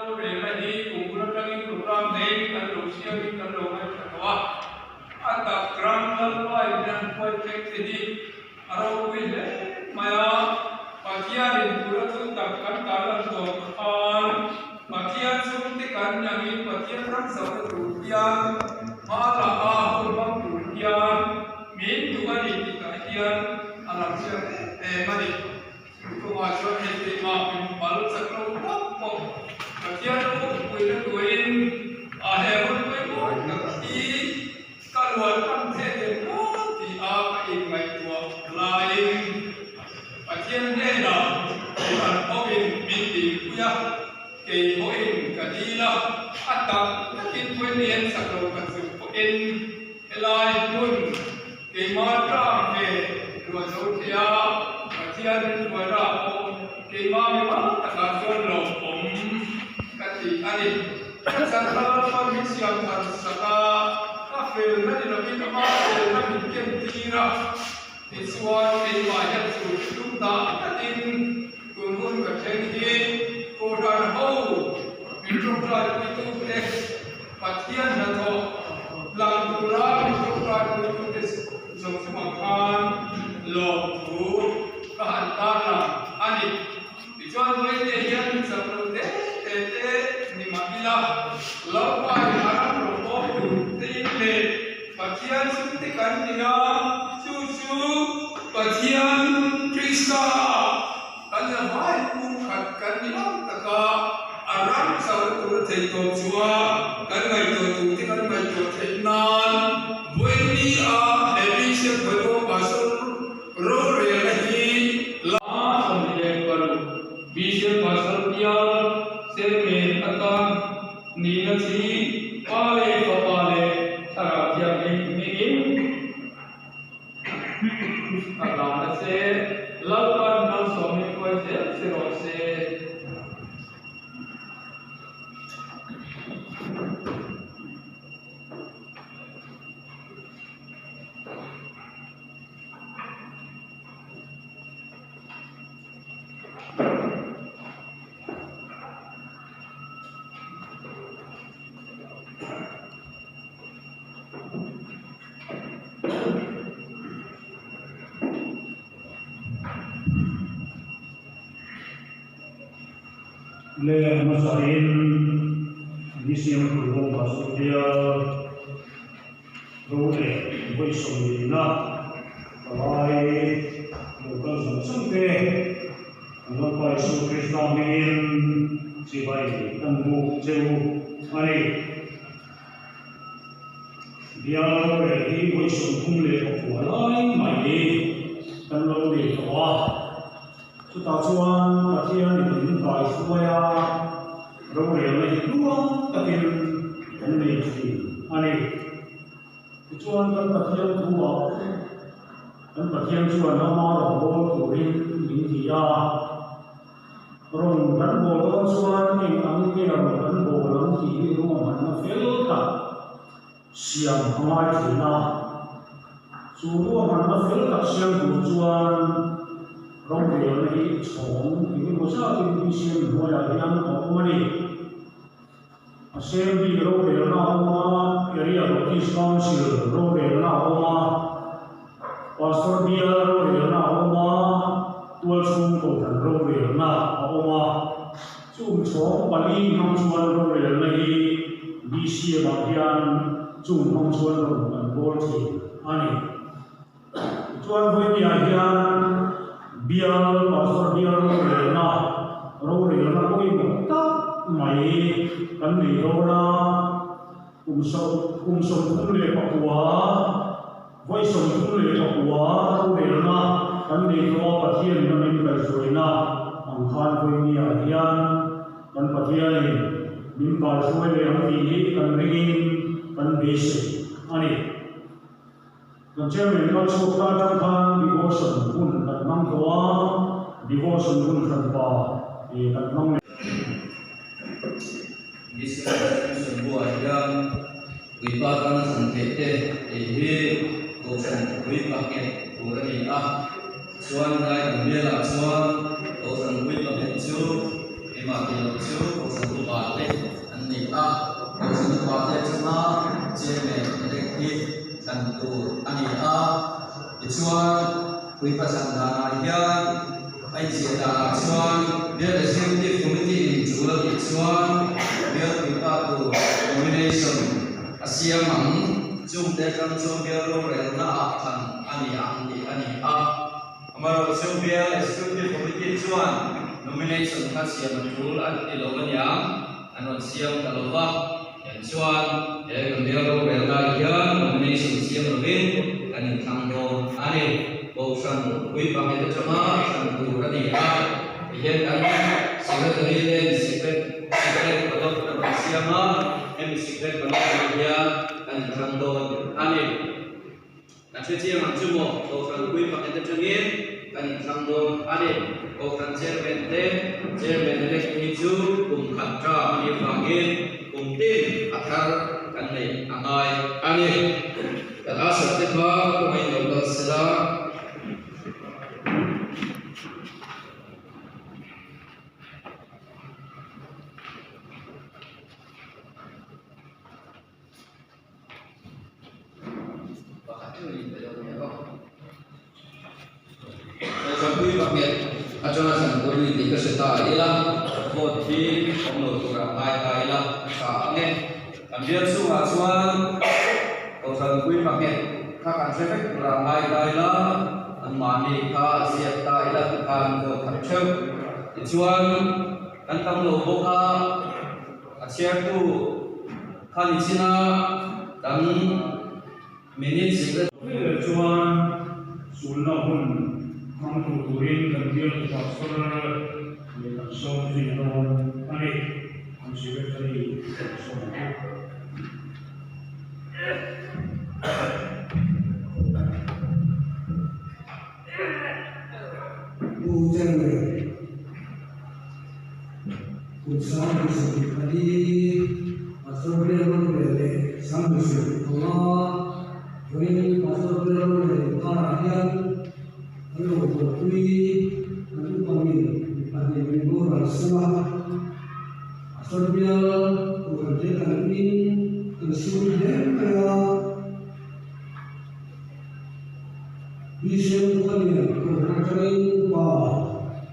rorelna hi kum bul atangin program neiin kan lo siamin kan lo ngaithla tawh a, a tak ram Lalpa in an hruai thleng te hi a ropui hle mai a, Pathianin tura thu tak kan tarlan tawh khan Pathian chhungte kan angin Pathian ram zohna tur hian hma la a hun hmang tur hian min duh a ni tih tah hian a lang chiang em em a ni. Chungah chuan hei keimah min bal chak lo tak pawh Pathian awmpuina turin a he hun pawimawh tak hi ka luan tam thei leh maw ti a ka inngaihtuah laiin Pathian hnenah Kohhran pawhin min dinpui a, kei pawhin ka dil a, a tak takin Puailian chak lo ka chung pawhin helai hmun Keimah tlang ve luah zo thei a, Pathian min hruaina ah pawh keimah mi mal takah chuan lawmawm ka ti a ni. Ka chanhal chuan min siam thar sak a, ka felna ni lovin ama felna min ken tir a, tichuan keimah hian chu tum dah takin tun hun ka thleng hi Kohhran ho min tawngtai puitute Pathian hnathawh lang tura min tawngtai puitute zawng chungah khan lawmthu ka han tarlang a ni. Tichuan Vawiinne hian min chak lo te te te ni mah ila, Lalpain a ram rawng awm tur tein leh Pathian chhungte kan ni a, chu chu Pathian Krista Kan la hmai pumkhat kan ni ang taka a ram chauh tur a theih tawh chua kan ngaihtuah tur te kan ngaihtuah theih nan vawiini a he Bishop Bhagwan Pastor rorelna hi la 26 Bishop Pastor Pial Chairman atan nihna chi Pa leh Fapa leh Thlarau Thianghlim hmingin A hlan a che, Lalpan malsawmin hruai zel che rawh se. Le hmasain BCM Kulhawng Pastor Bial ro leh vawi sawmlina palai lo kal zawng zawng te kan Lalpa Isua Krista hmingin chibai kan buk che u a ni. Bial rorel hi vawi 34 lai mai kan lo nei tawh a, chutah chuan Pathianin min kaihruai a, rorelna hi tluang takin kan nei thin a ni. Tichuan kan Pathian thuah kan Pathian chuan ama rawngbâwl turin min ti a. Rawn kan bawl dawn chuan eng ang nge rawn kan bawl ang tih hi ruahmanna fel tak siam a ngai thin a. Chu ruahmanna fel tak siam tur chuan rorelna hi chhawng eng emaw zatin BCM hnuaiah hian a awm a ni. Assembly rorelna a awm a, Area Baptist Council rorelna a awm a, Pastor Bial rorelna a awm a, Tualchhung Kohhran rorelna a awm a. Chung chhawng pali hmang chuan rorelna hi BCM ah hian chung hmang chuan rawn kan bawl thin a ni. Tichuan vawinia hian bial Pastor bial rorelna rorelna pawimawh tak mai kan nei dawn a, kum kum 39 vawi 39 rorelna kan nei tawh a Pathianin a min kaihhruaina ang khan vawinia hian kan Pathianin min kaihruai leh ang tih hi kan ringin kan beisei a ni. Kan chairman kal chhuak ta atang khan devotion hun kan hmang tawh a, devotion hun hran pa ih kan hmang leh. District Constitution buah hian puipa tana thlan theih te tih hi Kohhran pui pahnih tur a ni a, chuan helai kan bialah chuan Kohhran pui pahnih chu. Keimah tih loh chu Kohhran upa te an ni a, Kohhran upa te atanga Chairman elect hi thlan tur a ni a. Tichuan, puipa thlan danah hian a inziah danah chuan Bial Executive Committee in tul a tih chuan Bial puipa tur nomination a siam ang. Chungte atang chuan Bial rorelna ah thlan a ni ang tih a ni a. Amaherawhchu Bial Executive Committee chuan nomination kha siam a tul an ti lo aniang, an rawn siam ta lo va. Tiang chuan he kan bial rorelnaah hian nomination siam lovin kan inthlang dawn a ni. Kohhran pui pahnih atanga thlan tur a ni a, tihian kan Secretary ten secret secret ballot an rawn siam a, hemi secret ballot ah hian kan inthlang dawn a ni. Kan hre chiang ang chu maw? Kohhran pui pakhat atangin kan inthlang dawn a ni. Kohhran Chairman te, Chairman elect hi chu kum khat term a nih avangin kum tin a thar kan neih a ngai a ni. Kan usher te kha kawngaiin lo kal sela. Kohhranpui pakhat atanga thlan tur a ni tih ka hre ta ila, vote hi awm lo tura ngai ta ila a tha ang e. Kan bial chhungah chuan Kohhranpui pakhat kha kan hre vek tura ngai ta ila, anmahni kha ziak ta ila tikhan vote khat theuh. Tichuan kan tam lo bawk a, a chhiartu. Kha ni china kan minute secret. Hrilh chuan sulna hun hmang tur turin kan bialtu pastor leh kan sawm zui dawn a ni. Kan secretary kan sawm ang u. Pu Chairman, Kum 34 Pastor Bial Rorel leh 35 vawiin Pastor Bial Rorel inkarah hian an lo buaipui an upamin mi pahnih min boral san a, Pastor Bial Kohhran te kan in kan sur hle mai a. Bisiam Mukhalian Kohhran atangin Upa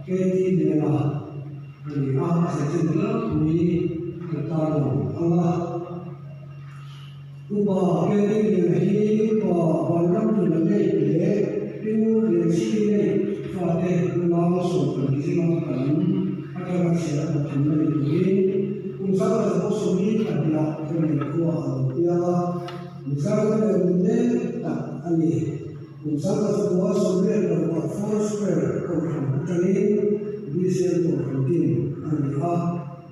KT Liana a ni a, a chanchin tlangpui kan tarlang ang a. Upa KT Liana hi Upa Vanramhluna Lake leh Pi Lianchhi Lake fate unau 12 zinga kan atanga chhiar pathum a ni turin kum 1972 ah Khawlian khua a lo piang a. Mizoram leh nunnem tak a ni. Kum 1986 Four Square Kohhran atangin BCM Kohhran din a ni a,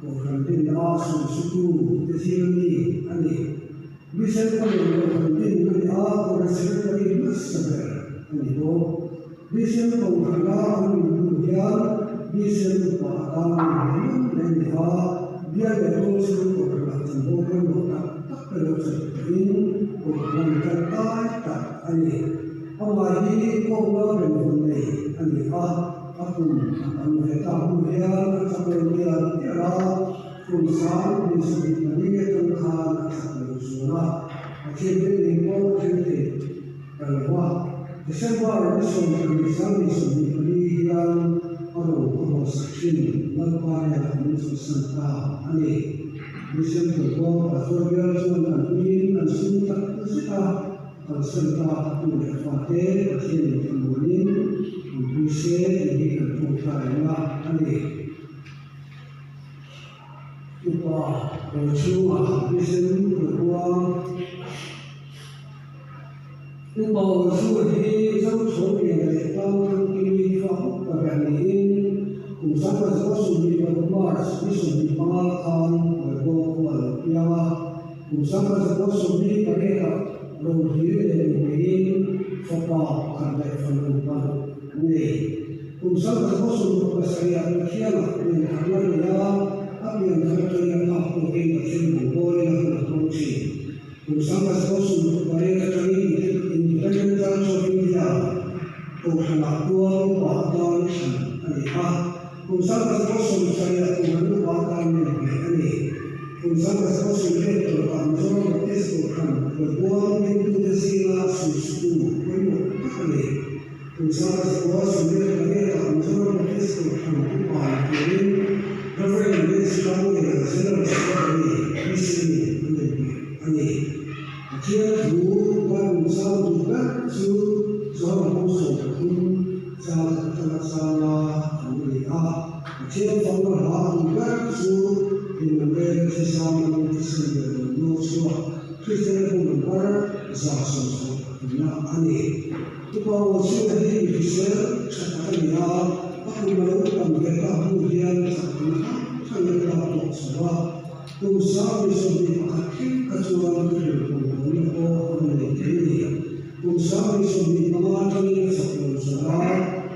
Kohhran din a sumsutu te zing ami a ni. BCM Kohhran Kohhran din a ni a, Kohhran Secretary hmasa ber a ni bawk. BCM Kohhran a an min hnu hian BCM upa atan a min hmu mai a ni a, bial leh tual chhung Kohhran ah chanvo pawimawh tak tak te lo chelh pawhin Kohhran tangkai tak a ni. Amah hi kawngna remvawn nei a ni a, a kum a tam ve tak hnu hian a chak lo tial tial a, kum 24 atang khan a chak lo zual a, a thianghlim ning pawh a thil thei. Ka lo a, December ni 20 24 hian a rawn a haw sak thin Lalpa hnenah min chawlhsan ta a ni. Mission Football Pastor bial chuan an uiin an sum tak zet a, a kalsan ta a tu leh fate Pathian in thlamuanin an pui se tih hi kan tawngtai reng a a ni. Upa Rochhunga Mission Football. Upa Ozur hi Zochhawmliana leh Tlangthangkimi fa upa ber niin kum 1926 March ni 25 khan Baibawng khua a lo piang a. Kum 1928 ah Rohlir leh nupeiin fapa pakhat leh fanu paruk an nei. Kum 1967 ah Pathianah piantharna a nei a, a pianthar atangin a phak tawkin Pathian rawngbawlin a hun a hmang thin. Kum 1968 atangin Independent Church of India Kohhranah tual upa atan thlan a ni a. Kum 1970 ah Kohhran. Kum 1928 Mizoram Baptist Kohhran Kawlbuang dingtute zinga suisutu pawimawh tak a ni. Kum 1948 Mizoram Baptist Kohhran upa ni turin Rev. Lensangera General Secretary PCM in an nei ngheh a ni. Pathian thu Bible zau duh ber chu Johana hmang 13 chang khat atanga changa an ni a. Pathian fakna hla duh ber chu Immanuel thizam ram thisen leh rawn no chhuak Kristian bu number 173 a ni. Upa Ngawchhunga hi mi hrisel tha tak a ni a, a kum a lo tam ve tak hnu hian chakna hrang hrangin a lak tawh chho a. Kum 21 thleng kha chuan thil pawimawhna pawh a nei thei a ni. Kum 25 atangin a chak lo chho a,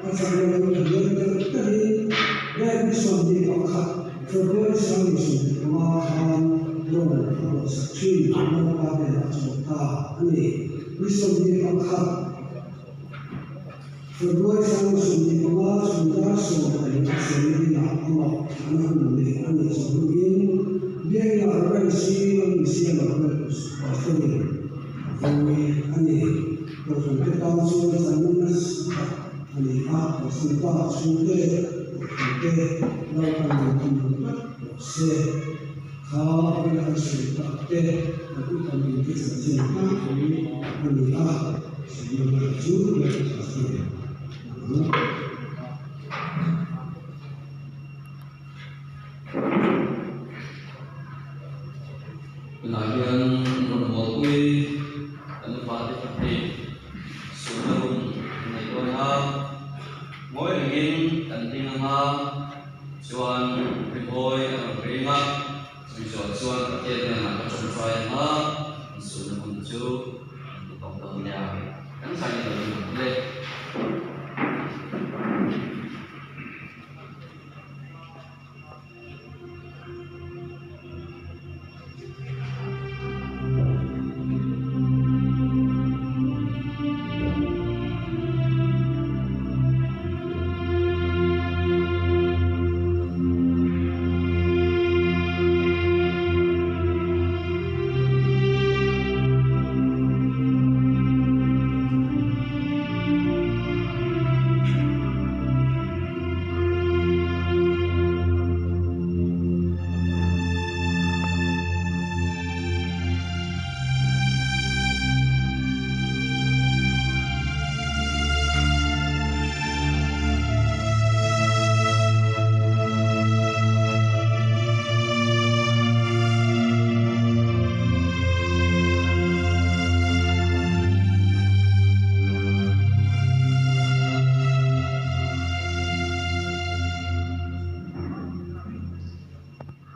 a chak lo lo ta hian telh telhin May ni 21, February 25 khan rawng a bawhsak thin Lalpa hnenah a chawlh ta a ni. Ni 21, February 25 chhun dar 12 Sawmlina amah thlahna hun neih a nih zawh hnuin Biakina Rev. C. Lalnunsiama Robertus Pastor-in a vui a ni. Kohhrante tan chuan channa nasa tak a ni a, kalsan ta chhungte leh kohhrante Lalpan lo thamlo tlat rawh se. Kha vawiin an sawi tak te kan upa min te chanchin tlangpui a ni a, sawmna ber chu Lalpa Pastor-in a ang. Tunah hian rawn mualpui kan upa te pahnih suhna hun an nei dawn a, ngawi rengin kan ding ang a, chuan rimawi a rawn ring a, chumi zawh chuan Pathian hnenah ka tawngtai ang a, an suhna hun chu an ti tawp dawn nia, kan zai lo ding ang le.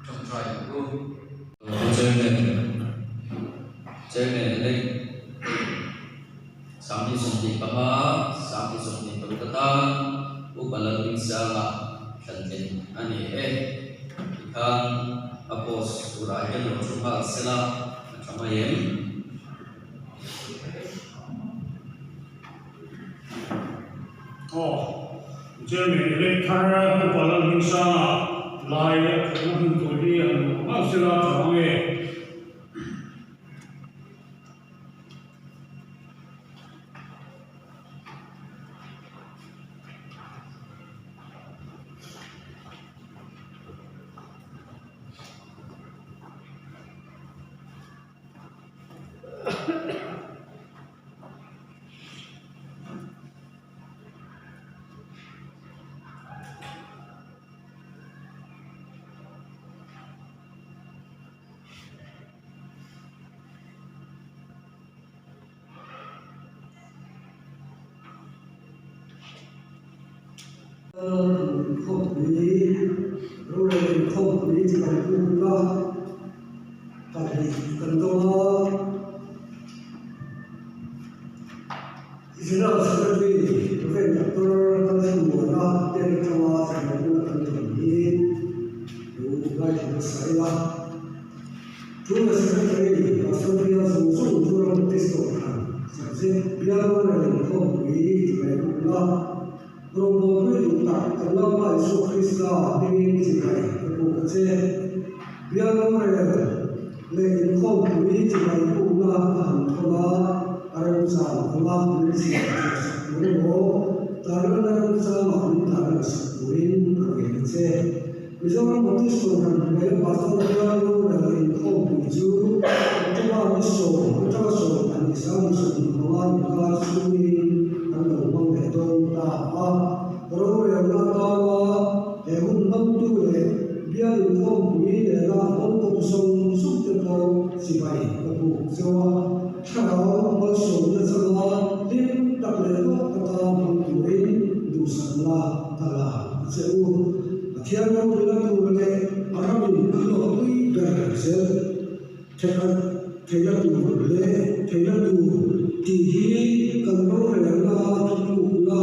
Tawngtai ang u. Pu Chairman, Chairman elect 2025, 2026 atan Upa Lalrinsanga thlantlin a ni e. Tikhan a post turah hian lo thu nghal sela a tha mai em? Aw, Chairman elect thar Upa Lalrinsanga lai a thutna hmun tur hi han luah nghal sela a tha mang e. Khawpui rorel inkhawmpui chi kan puk a, pahnih kan dawng a. General Secretary Rev. Doctor Lalthanmuana hnen atanga chaklohna kan dawn hi lo ngaithla hmasa ila. Tuna Secretary Pastor Bial zawng zawng Mizoram Baptist Kohhran Subject Bial Rorel Inkhawmpui chibai bukna Rawngbawlpui duh tak kan Lalpa Isua Krista hmingin chibai ka buk a che. Bial rorel leh inkhawmpui chibai bukna a han thawn a, a remchang anga min chhiar chhuah sak tur emaw, tarlanna remchangah min tarlan sak turin ka ngen a che. Mizoram Baptist Kohhran hnuaia Pastor bial rorel leh inkhawmpui chu October ni sawm atanga 12 25 inkar chhungin an lo hmang leh dawn ta a. Rorelna atana he hun hmangtu leh bial inkhawmpui nena hmang kawp zawng zawng te pawh chibai ka buk cheu a, thlarau malsawmna changa hlim tak leh hlawk taka hmang turin duhsakna ka la a che u. Pathian ropuina tur leh a ramin a hlawkpui ber zel theihna tur leh theihna tur tih hi kan rorelna thutlukna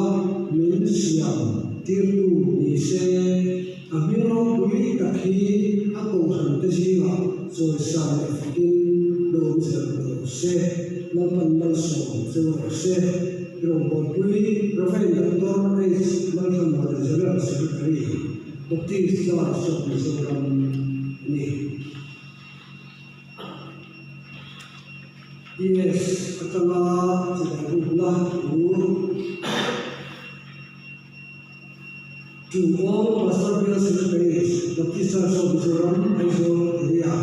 min siam tirtu ni se, a hming ropui tak hi a kohhran te zingah chawisan leh fakin lawm zel rawh se. Lalpan malsawm cheu rawh se. Rawngbawlpui Rev. Doctor H. Lalthanmawia General Secretary, Baptist Church of Mizoram a ni. PS atanga chibai bukna thu To all Pastor Bial Secretaries, Baptist Church of Mizoram, Aizawl Area.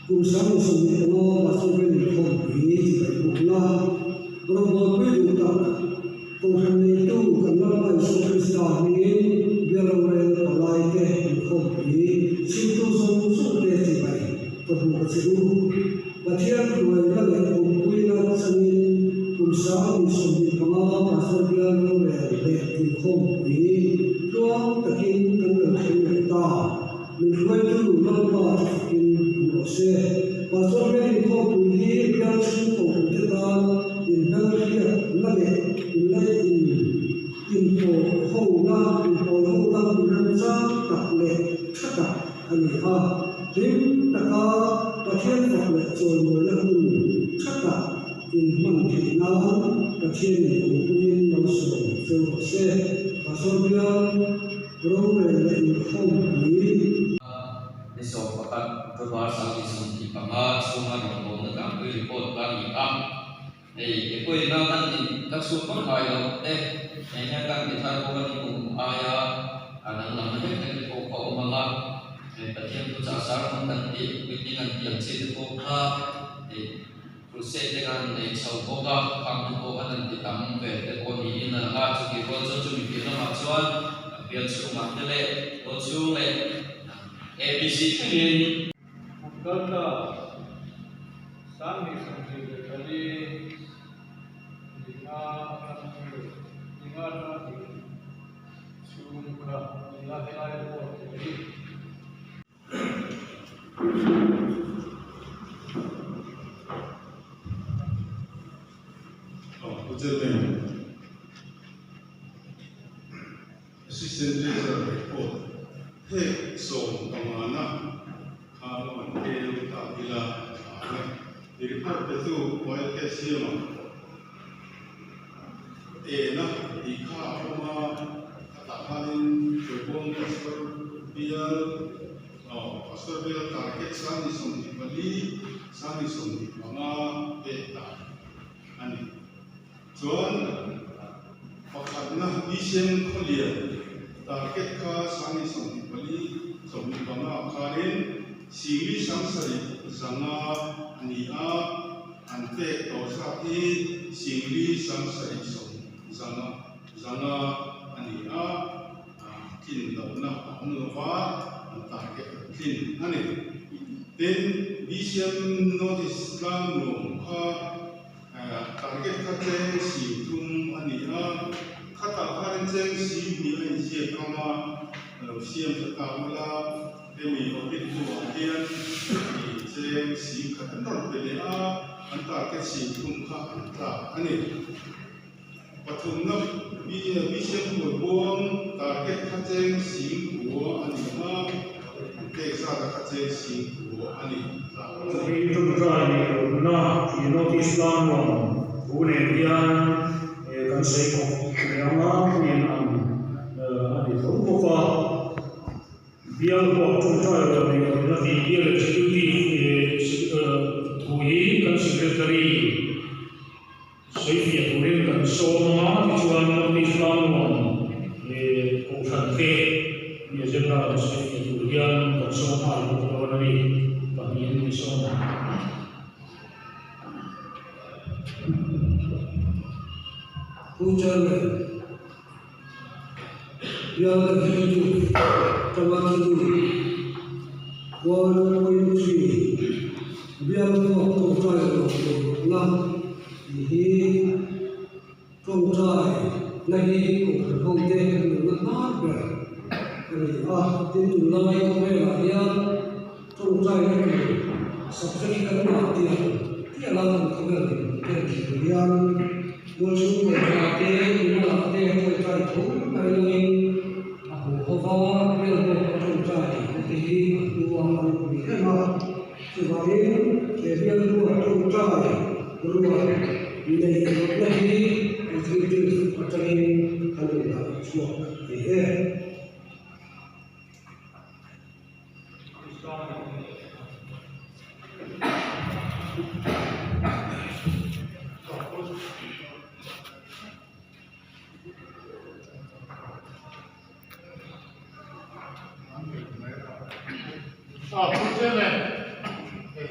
Kum 25 Pastor Bial inkhawmpui chibai bukna rawngbawlpui duh tak Kohhran neitu kan Lalpa Isua Krista hmingin Bial rorel palaite inkhawmpui chhimtu zawng zawngte chibai ka buk a che u. Pathian hruaina leh awmpuina changin kum 25 Pastor Bial rorel leh inkhawmpui tluang takin kan lo thleng leh ta. Min hruaitu Lalpa chu fakin awm rawh se. Pastor Bial inkhawmpui hi bial chhung kohhrante tan inhmelhriatna leh inlai in inpawl hona inpawl hona hun remchang tak leh tha tak a ni a. Hlim taka Pathian fak leh chawimawina hun tha tak inhman theih nan Pathianin awmpuiin malsawm cheu rawh se. Pastor Bial rorel leh inkhawmpui. Ni 11 October 2025 chhunga rawngbawlna tlangpui report ka ni a. Hei keipawhin a kan in ka chhut vak ngai loh te heng hian kan ti thar bawk a ni kum aia a danglamna hlek hlek te pawh kha a awm ang a. Hei Pathian thuchah sermon kan tih meeting an tih ang chi te pawh kha hei crusade te kan nei chho bawk a, khang te pawh khan an ti tam ve te pawh niin a lang a. Chutih rual chuan chumi piah lamah chuan bial chhungah te leh rawl chhung leh ABC thlengin. Kalta 2024 ninga atang ninga atanga hnih chhung kha ni a helai report te hi. Pu Chairman, Assistant Treasurer report phek 15 na kha lo an keu ta ila a tha ang e. I report pe tu YLK siama ena tih kha a awm a, a tah khanin Tuaibawm Pastor bial aw Pastor bial target 24 25 pek dan a ni. Chuan pakhatna BCM khawlian target kha 24 25 khanin singli 7 zanga a ni a, an pek tawh zat hi singli 7 sawm zanga zanga a ni a, tlin lohna a awm lova an target an tlin a ni. Tin, BCM notice tlang nuam kha target kha cheng 30 a ni a, khatah khanin cheng 2 a inziak ang a, a lo siam tha ta ula, hemi audit hnuah hian i cheng 1 an rawn pe leh a, an target 30 kha an tlak a ni. Pathumna BCM Phuaibuang target kha cheng 9 a ni a, an pek zat a kha cheng 9 a ni. Hi tawngtai rawtna i notice tlang nuam thu nen hian kan sawi khawp leh ang a, thuin ang a ni tho bawk a. Bial huap tawngtai rawt nei lo. ti bial executive thu hi kan secretary sawifiah turin kan sawm a, tichuan North East Tlangnuam kohhran te mi agenda rawn sawifiah tur hian kan sawm nghal bawk dawn a ni, pahnihin ni sawm ang. Pu Chairman, Bial Executive Committee 1.3 Bial huap tawngtai ruah tur na tih hi tawngtai na hi kohhran ho te kan nunna hnar ber a ni a, tin tunlai khawvelah hian tawngtai na tur subject hi kan ngah tial tial a kan khawvel dinhmun te an hmuh hian tualchhung kawngka te inah te tawngtai tho mai loin a hmu ho va, bial huap a tawngtai na te hi a hnu a a ropui em a. Chuvangin, he bialtu a tawngtai ruat neih rawtna hi executive atangin kan rawn dah chhuak thei e. A Pu Chairman, hei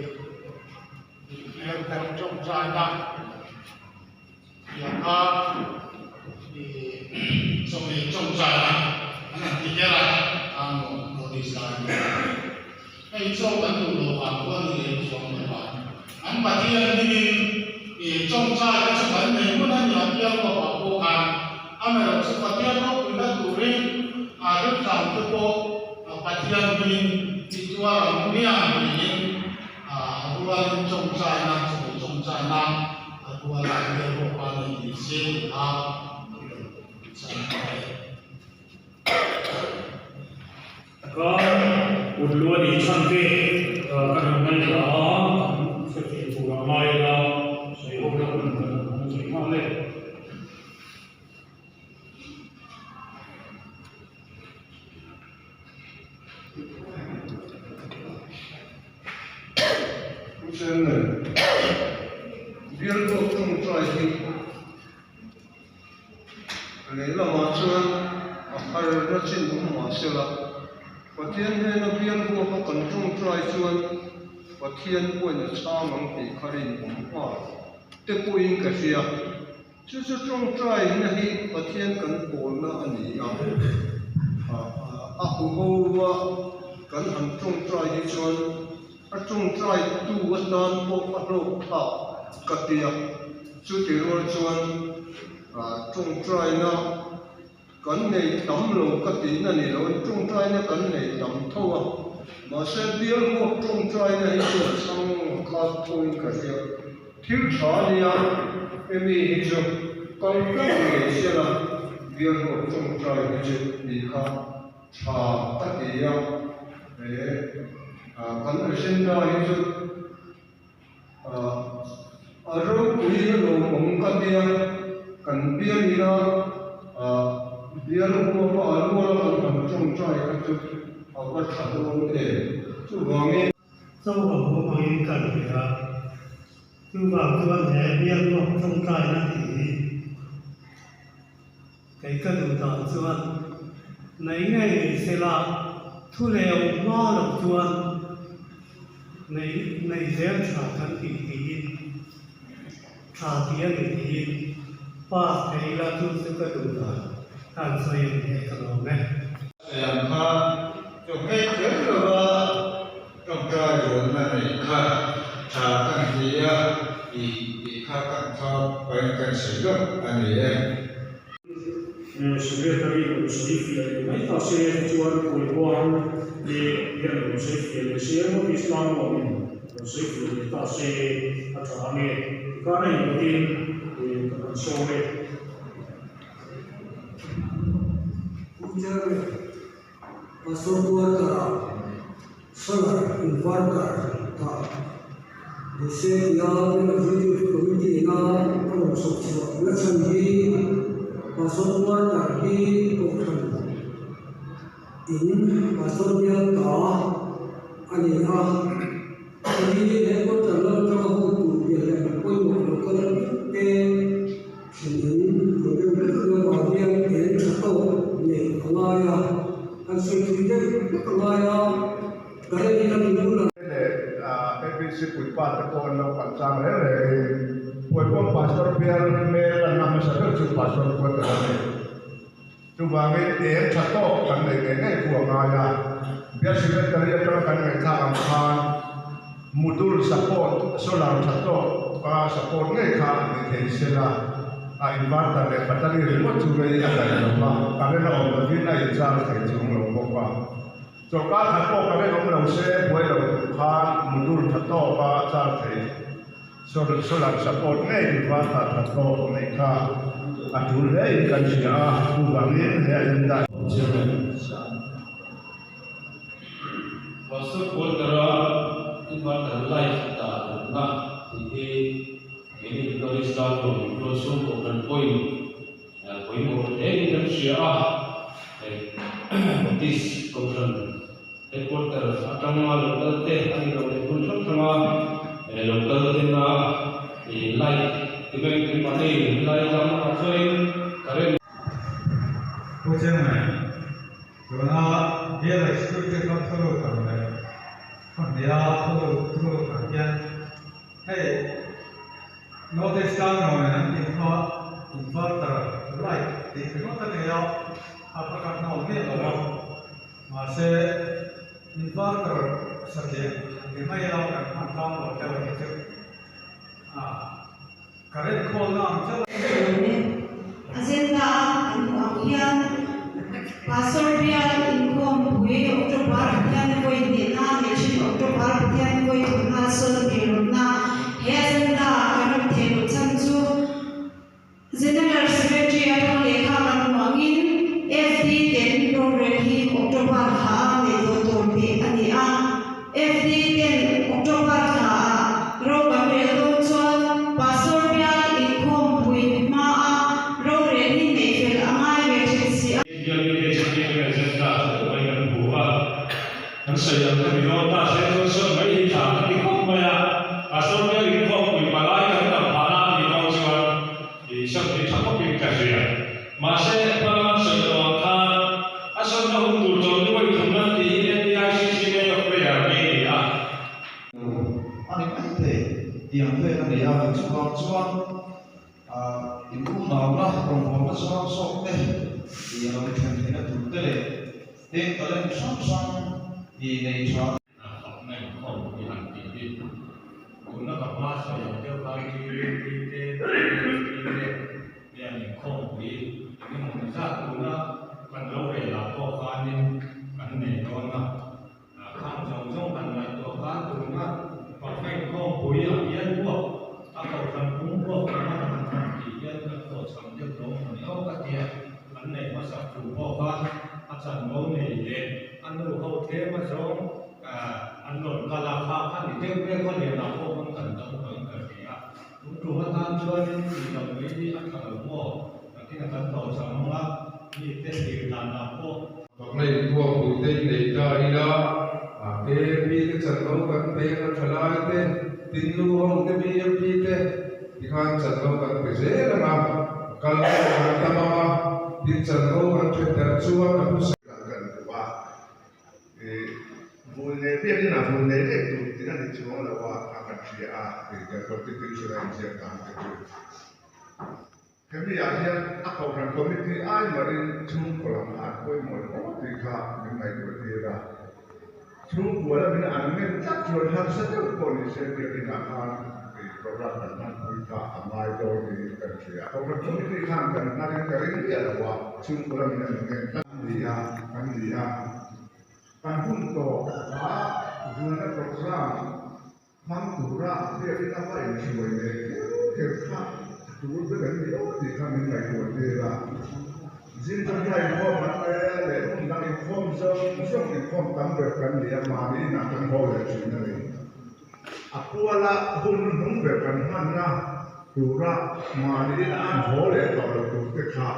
bial kan tawngtaina tiang kha i chawhmeh tawngtaina an han ti kher a, a notice lai a ni a. Hei chaw kan duh loh vang pawh a ni lem chuang lo a, an Pathian hmingin i tawngtaina chu kan nei hmun a ni a, bial kawpah pawh khan Amaherawh chu Pathian ropuina turin a rilṭam te pawh Pathian hmingin i tuar ang miang niin a rualin tawngtaina, chawhmeh tawngtaina a ruala bial pawh pa nei ni se tih kha ka rawn chhan ta e. Ka kut lu a nih chhan te ka han ngaihthla a, kan hrefiah tur a ngai la, sawi ho na hun kan han hmang zui nghal e. Pu Chairman, bialtu tawngtai hi Lehlamah chuan a harna chin awm mah sela, Pathian hnena bial huapa kan tawngtai chuan Pathian pawhin a chhang ang tih kha rinawm nghal te pawhin ka hria. Chu chu tawngtaina hi Pathian kan pawlna a ni a, a huho a kan han tawngtai hi chuan a tawngtaitu atan pawh a hlawk thlak ka ti a. Chuti rual chuan tawngtaina kan nei tam lo ka tihna ni lo, tawngtaina kan nei tam tho a, mahse bial huap tawngtaina hi chu a chhang khat thoin ka hria. Thil tha a nia, hemi hi chu kal tlang ngei sela bial huap tawngtai hi chu tih kha tha ka ti a, he kan agenda hi chu. A ropui a lawmawm ka tia, kan bial ina bial huapa a ruala kan han tawngtai kha chu a va tha dawn em. Chuvangin. Chauh ang awm angin kan hria a, chuvang chuan he bial huap tawngtaina tih hi kei ka duh dan chuan nei ngei ni sela thu leh awm hma loh chuan Nei nei zel tha kan tih tiin, tha tih a ni tiin pass thei ila chu chu ka duh dan khan sawi ang he ka lawm e. Siam kha chawhmeh kher lova tawngtai rualna neih kha tha kan ti a, tih tih kha kan thawk pahin kan sawi lawk a ni e. Secretary rawn sawi fiah leh mai ta se tichuan Kawibuang te hian rawn sawi fiah leh se emaw Islam ruangin rawn sawi fiah leh ta se a tha ang e tikhan a inpawtin ka han sawm e. Pu Chairman, Pastor Quarter-ah Solar Inverter dah ni se tia Executive Committee-na a rawn chhawp chhuah na chhan hi Pastor Quarter hi Kohhran in Pastor bial ta a ni a. Hei hi headquarter lam atanga hun tur pian leh an pawimawh lo kal te thlen in program hrang hrang avang hian eng tha tawk neih a ngai a, han sawi thui deuh hlek a ngai a, current hi a mi bul leh ABC puipa te pawh an lo kal chang reng rengin Puaikuam Pastor bial hmel lanna hmasa ber chu Pastor Quarter a ni. Chuvangin eng tha tawk kan neih ngei ngei khu a ngai a, Bial Secretary atanga kan ngaihthlak ang khan Mudul support solar tha tawk a support ngei kha ni thei sela, a inverter leh battery ringawt chu rei a daih lo va, current a awm lovin a inchar thei chung lo bawk a. Chawlhkar khat pawh current awm lo se buai lo tur khan mudul tha tawk a char thei. Solar support ngei inverter tha tawk neih kha a tul hle in kan hria a, chuvangin he agenda. Chairman Pastor Quarter-a inverter light dah rawhna tih hi keini Knowledge Town tual chhung kohhran pawhin pawimawh hle in kan hria a, hei Baptist kohhran Headquarter atanga lo kal te a ni lo leh hmun hrang hranga lo kal tena ih light ti mai keimahni helai tlang lamah chuanin current Pu Chairman, tuna bial executive a thuluk ang leh khawhnia thuluk ang hian hei North East Town rawn an tih kha inverter light tih ringawt a nei a, a pakhat na awm miah lo a. Mahse, inverter satliah ni mai a kan hman tlang lo deuh hi chu a current khawlna ang chauh. Agenda kan hmuh ang hian Pastor Bial inkhawmpui October Pathian vawi hnihna leh thin October Pathian vawi thumna sawn hmeirawtna he agenda kan rawn thei loh chhan chu General Secretary atang lehkha kan hmuh angin FD ten rorel hi October thla a neih tawh tur tih a ni a. FD ten October thla ah ro kan rel dawn chuan Pastor bial inkhawmpui hma a rorel hi neih fel a ngai ve thin si a. Bial BHP te agenda chu deuh mai kan hmu a, kan sawi ang kha ni dawn ta se chuan sawn mai hi tha ka ti khawp mai a, Pastor bial inkhawmpui palai kan tam phahna a nih dawn chuan i sawn hi tha khawpin ka hria. Mahse hmala kan sawi tawh ang khan a sawnna hun tur chawlhni vawi thumna tih hi NDICC Day of Prayer ni a ni a. A ni mai thei tiang vel a ni a, chuvang chuan In unauna rawngbawlna zau zawk te i a lo thlen theihna tur te leh heng talent hrang hrang i nei tha. Fakna inkhawm i han tih hi tuna ka hma sawi ang deuh khan GVP te, PFP te hian inkhawmpui eng emaw ni zat tuna kan lo rel ah pawh khanin kan nei dawn a. Khang zawng zawng han ngaihtuah khan tuna fakna inkhawmpui ah hian huap a kohhran pum huap kan hman han han tih hian kan hlawhchham deuh lo maw ni aw ka tia an neih hmasak thu pawh khan a chanvo nei leh a nu ho tlem a zawng an rawn kal a kha kha ni deuh vel khaw lianah pawh khan kan dang tawhin ka hria a tun tum atan chuanin tih loh mai hi a tha lo maw nakin a kan hlawhchham ang a mite thlir danah pawh Fakna inkhawmpui te i nei ta ila, a KMP te chanvo kan peng a tha lai te, Tinnu ho te BMP te tikhan chanvo kan pe zel ang a, kal pawh kan tam ang a, tin chanvo kan then darh chuan a hmasa. Kan duh a, i vun nei biakin a vun nei leh tur tih a ni chuang lo a, a kan hria a, kan constitution a inziak dan te chu. Hemi ah hian a kohhran committee ai mahin chhungkaw lam kha an pawimawh emaw tih kha min ngaihtuah tir a. Chhungkua lamin an ngen tlat chuan harsa deuh pawh ni se biakin ah khan program kan hmanpui kha a ngai dawn niin kan hria. Kohhran committee khan kan hnarin ka ring miah lo a, chhungkaw lamin an ngen tlat. Ni a, kan ni a. Kan hun tawh a vulna program Hmang tura biakin a va inhruai leh kher kher kha a tur ber an ni aw tih kha min ngaihtuah tir a. Zing chawhma inkhawm an nei a leh hmun dang inkhawm zawng zawng inkhawm tam ber kan ni a, mahni inah kan haw leh thin a ni. A puala hun hnung ber kan hmanna tura mahni ina an haw leh tawh lo tur te kha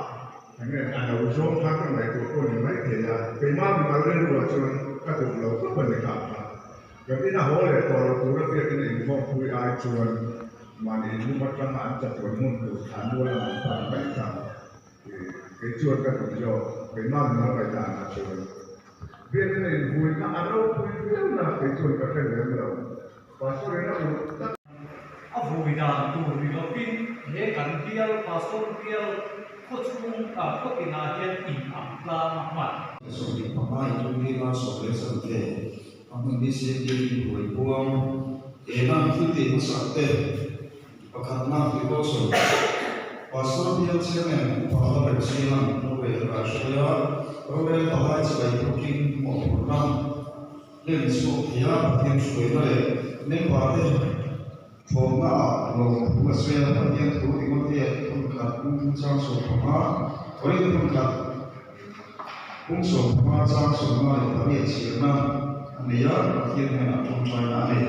enge a lo zawng kha ka ngaihtuah pawh ni maithei a, keimah mimal rilruah chuan ka duh lo khawp a ni kha kha. Kan ina haw leh tawh lo tura biakin a inkhawmpui ai chuan mahni inlum atanga an chatuan hmun tur thlan mual lam an pan mai kha kei chuan ka duh zawk, keimah min lo ngaihdanah chuan. Biakin a invui kha a ropui viau na kei chuan ka hre lem lo. Pastor in a ulh tlat. A vui dan tur ni lovin he kan bial Pastor bial khawchhung khaw tinah hian in ang tlang a hman. 25 in tum bik a sawm leh chanve a hmun BCMD in buai puang ena thil tih hmasak te pakhatna devotion Pastor bial chairman Upa Lalber Chiang rorel a kaihruai a, rorel palai chibai bawkin mawhphurhna Hlen chhuak thei a, Pathian hruaina leh member te thlawmna ah lawm thu a sawi a, Pathian thu Timothea phun khat kung thum chang 15, Korinth phun khat kung 15 chang 58 chhiarna a nei a, Pathian hnenah tawngtaina a nei.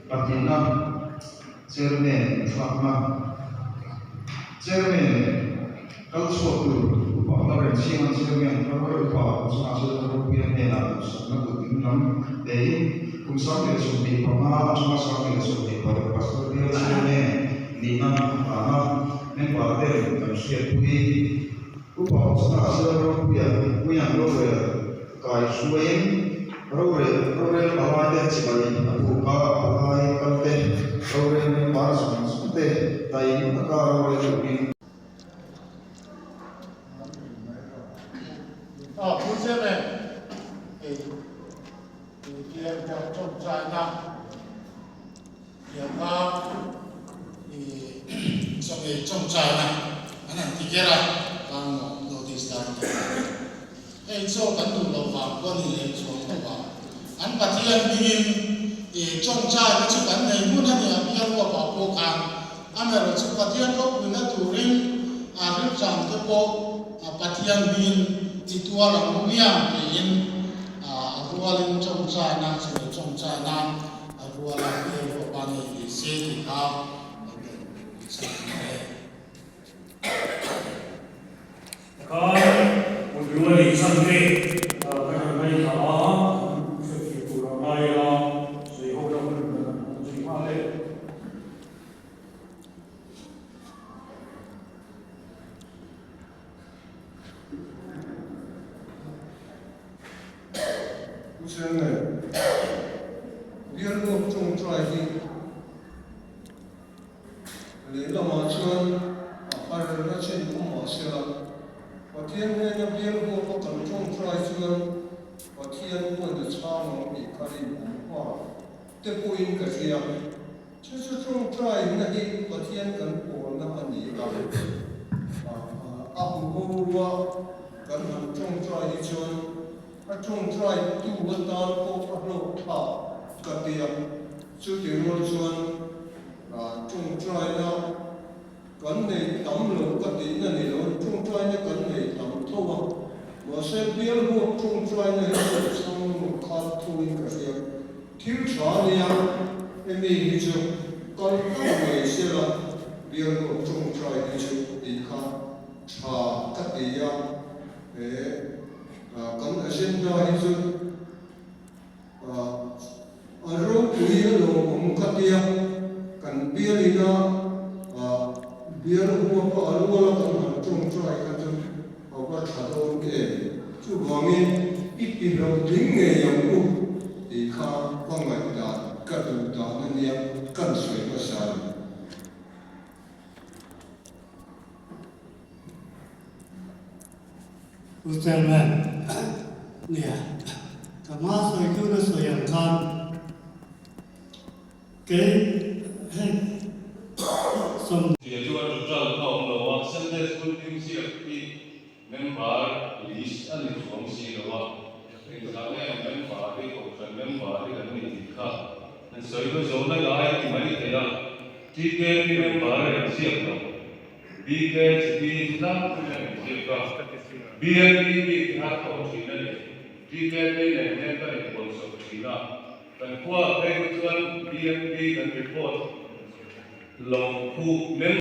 Pahnihna, Chairman inthlakna, Chairman kal chhuak tur upa la reng chhing a, Chairman Ramri upa chungah chuan Ropia hnenah duhsakna duh ding lam tein kum 1025 atanga 1026 Pastor Bial Chairman nihna a hlan a, member ten kan hriatpui. Upa chungah chuan Ropia Puian rorel kai hruaiin rorel rorel palai te chibai a buk a, palai kal te rorel member zawng zawng te taim taka rorel turin. Aw Pu Chairman, hei bial pawh tawngtaina tianga i chawngei tawngtaina an han ti ker a, kang notice dar ni a. Hei chaw kan duh loh vang pawh a ni lem chuang lo a, an Pathian hmingin i tawngtaina chu kan nei hmun a ni a, bial huapah pawh khan Amaherawh chu Pathian ropuina turin a rilṭam te pawh Pathian hmingin i tuar ang u ngiang tiin a rualin tawngtaina chawlh tawngtaina a ruala hmel huapa nei ni se tih kha kan chhan a ni. Khan Mutlu a nih chhan te kan han ngaihthla a, kan hrethiam tur a ngai a, sawi ho na hun kan han hmang zui nghal e. Pu Chairman, Bialruak tawngtai hi Lehlamah chuan a har na chin awm mah sela, Pathian hnena bial huapa kan tawngtai chuan Pathian pawhin a chhang ang tih kha rinawm nghal te pawhin ka hria. Chu chu tawngtaina hi Pathian kan pawlna a ni a, a huhua kan han tawngtai hi chuan a tawngtai tu atan pawh a hlawk thlak ka ti a, chuti rual chuan Tawngtaina kan nei tam lo ka tihna ni lo, tawngtaina kan nei tam tho a, mahse bial huap tawngtaina hi chu a chhang emaw khat thuin ka hria. Thil tha nia hemi hi chu kal tlang mai sela bial huap tawngtai hi chu tih kha tha ka ti a, he kan agenda hi chu A ropui a lawmawm ka tia, kan bialina bial huapa a ruala kan han tawngtai kha chu a va tha dawn em. Chuvangin i ti hlawhtling ngei ang u tih kha ka ngaihdan ka duh dan a nia kan sawi hmasa a ni. Pu Chairman, nia, ka hma sawi tuna sawi ang khan kei hei sawm. Tia chuan total kha awm lo a, Sunday School hming ziak hi member list a ni chuang si lo a, engzah nge member hi kohhran member hi kan ni tih kha an sawi na zo na lai ti mai thei a, TKP member a inziak lo. BKHP tlangpui a inziak a, BLP bik hi a awm thin a ni. TKP nen hian kan inbuansawp thin a, kan khuaah phei kha chuan BMP kan report lo khu mem.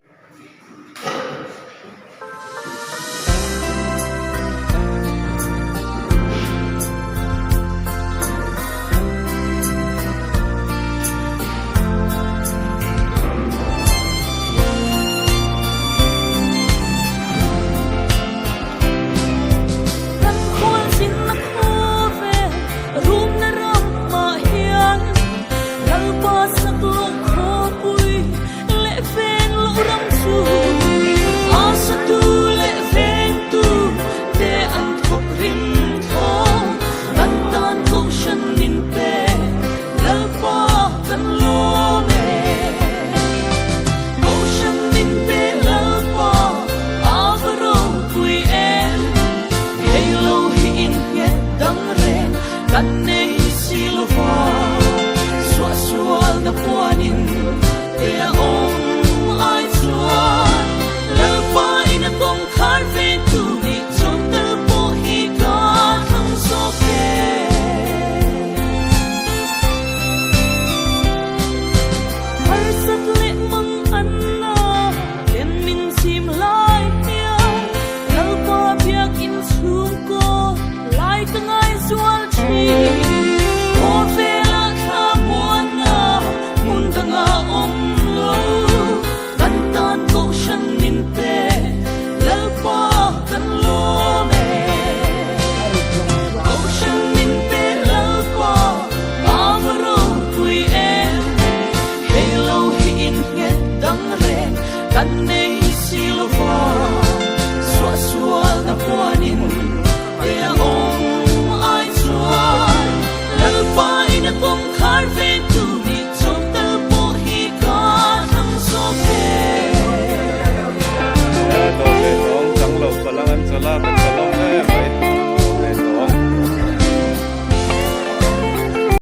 Kan nei si lova suah sual na puanin te a awm ai chuan Lalpa in a kawngkhar vengtu nih chawmtel pawh hi ka thlang zawk e. Dawr leh hlawng chang lo palang an chawlh a.